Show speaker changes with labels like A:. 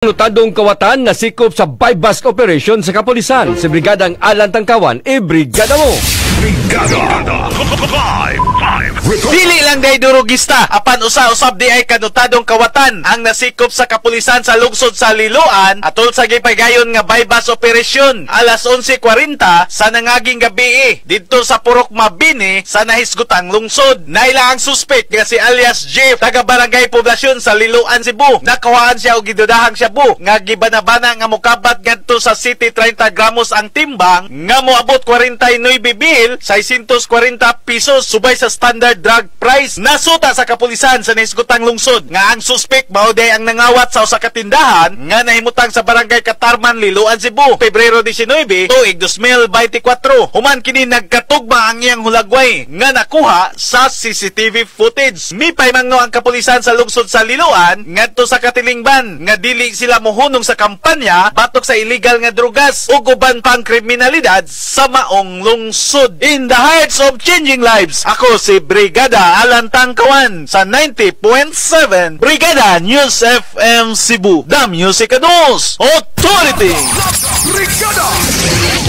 A: Notadong kawatan na sikop sa buy-bust operation sa kapulisan. Si Brigadang Alan Tangkawan, i-brigada mo!
B: Brigada. Live. Live. Report.
C: Dili lang day durugista apan usa-usab di ay kanotadong kawatan ang nasikop sa kapulisan sa lungsod sa Liloan atol sa gipagayon nga buy-bust operation alas 11:40 sa nangaging gabi didto sa Purok Mabini sa nahisgutang lungsod. Naila ang suspect nga si alias Jeff, taga Barangay Poblasyon sa Liloan, Cebu. Nakuhaan siya og gidudahang shabu nga gibanabana nga mokabat ngadto sa city, 30 gramos ang timbang nga moabot 49,640 pesos subay sa standard drug price. Nasuta sa kapulisan sa nahisgutang lungsod nga ang suspect mao diay ang nangawat sa usa ka tindahan nga nahimutang sa Barangay Katarman, Liloan, Cebu, Pebrero 19, tuig 2024. Human kini, nagkatugma ang iyang hulagway nga nakuha sa CCTV footage. Mipaymangno ang kapulisan sa lungsod sa Liloan ngadto sa katilingban nga dili sila mohunong sa kampanya batok sa illegal nga drugas ug uban pang kriminalidad sa maong lungsod. In the hearts of changing lives, ako si Brigada Alan Tangkawan sa 90.7 Brigada News FM Cebu, The Music and News Authority.
B: Brigada.